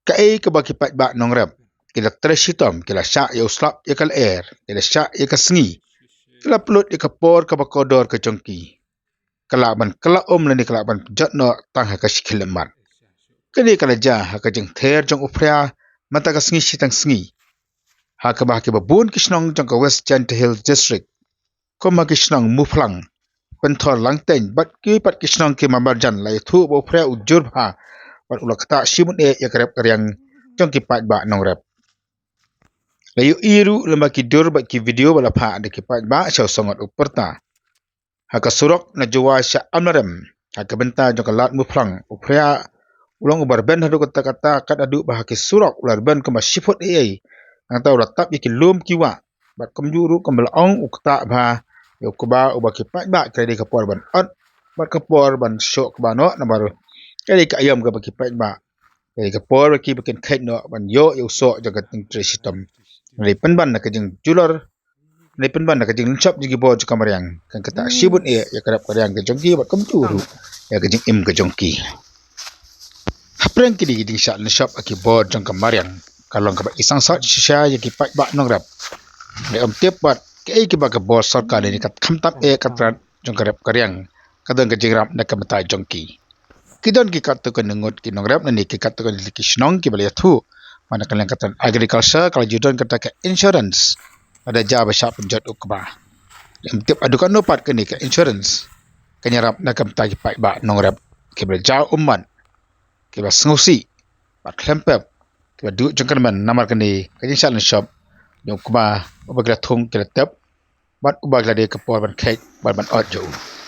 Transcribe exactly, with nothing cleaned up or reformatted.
Kaei kaba ki paidbah nongrep ki la trei shitom, ki la shah ïa u slap ïa ka lyer, ki la shah ïa ka sngi, ki la pynlut ïa ka por kaba kordor ka jong ki. Ka lah ban kylla um lane ka lah ban jot noh tang ha ka shi khyllipmat. Kane ka la jia ha ka jingther jong u phria mynta ka sngi shiteng sngi, ha kaba ha kiba bun ki shnong jong ka West Jaintia Hills District, kum ha ki shnong Muphlang, Pynthor Langteiñ bad kiwei pat ki shnong ki marjan, la ïathuh ba u phria u jur bha bad u la ktah shibun eh ïa ka rep ka riang jong ki paidbah nongrep. La ïohi ruh lem bad ki dur bad ki video ba la phah da ki paidbah sha u Sangot u Pyrta, ha ka surok na Jowai sha Amlarem, ha ka bynta jong ka Lad Muphlang. U phria u long uba rben haduh katta katta, kat haduh ba ha ki surok u la rben kumba shi phut eiei. Nangta u la tap ïa ki lum ki wah bad kumjuh ruh kumba la ong, u ktah bha ïa u kba uba ki paidbah, ka dei ka por ban ot bad ka por ban shoh kba noh, namar ka dei ka aïom kaba ki paidbah, ka dei ka por ba ki ba kin kheit noh ban ïoh ïa u soh jong ka jingtrei shitom. Ka dei pynban na ka jingjulor, ka dei pynban na ka jinglynshop jong ki bor jong ka mariang, kan ktah shibun eh ïa ka rep ka riang ka jong ki bad kumjuh ruh ïa ka jingim ka jong ki. Hapdeng kine ki jingshah lynshop ha ki bor jong ka mariang, ka long kaba i sangsot shisha ïa ki paidbah nongrep. Lei ym tip pat kaei kaba ka bor sorkar ne ka kham tam eh ka trat jong ka rep ka riang ka don ka jingïarap na ka bynta jong ki. Ki don ki katto katne ngut ki nongrep lane ki katto katne tylli ki shnong kiba la ïathuh ba na ka liang ka tnat agriculture ka la ju don kata ka insurance lada jia ba shah pynjot u kba. Lei ym tip haduh katno pat kane ka insurance kan ïarap na ka bynta ki paidbah nongrep kiba la jaw ummat, kiba sngewsih bad khlem pep, kiba duh jingkyrmen namar kane ka jingshah lynshop jong u kba uba ki la thung, ki la tep bad uba ki la dei ka por ban kheit bad ban ot jong u.